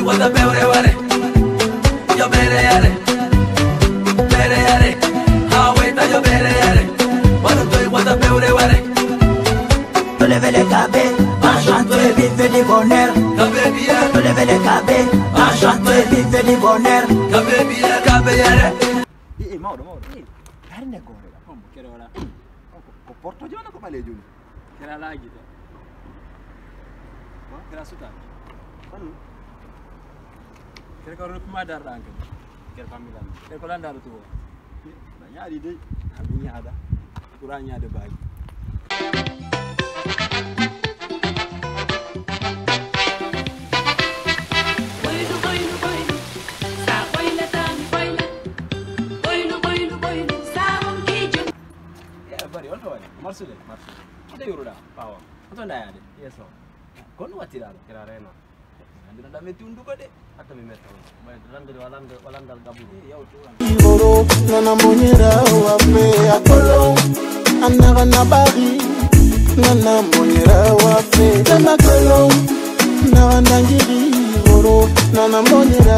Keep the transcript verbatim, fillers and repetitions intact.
Wata bewre ware, yo ɓeere yare, ɓeere yare, haa wayta yo ɓeere yare, wata toy wata bewre ware. Tole vele kabe, enchanté, vive du bonheur. Kabe biya. Tole vele kabe, enchanté, vive du bonheur. Kabe biya, kabe yare. Ii, mawɗo, mawɗo, ii. Hari nde gooto ɗa. Hombo kere wala. Ko, ko porto jona ko ɓalejo ni. Kere ala gite. Ko kere a suta. Fannu. Kere ko rokuma darɗa an kadi. Kere ko ambilan. Kere ko landaɗo to. Na ñaari dey. Ami ñaada. Kura ñaade baaji. Boylu, boylu, boylu. Sa boylata mi boyla. Boylu, boylu, boylu. Sa ronki jom. Ya bari on to wani. Marsude, marsude. Ade yuruda. Pawa. Oto ndayaade. Yeso. Kon wattiraɗo. Kira rena. Andina da metti hunduko de. Hatta mi metta on. Ɓay landude walande, walandal gaburu. Yawtu. Boro, nana monyera wafe akolo. Anara nabari, nana monyera wafe. Tema kolo, nana nangiri. Boro, nana monyera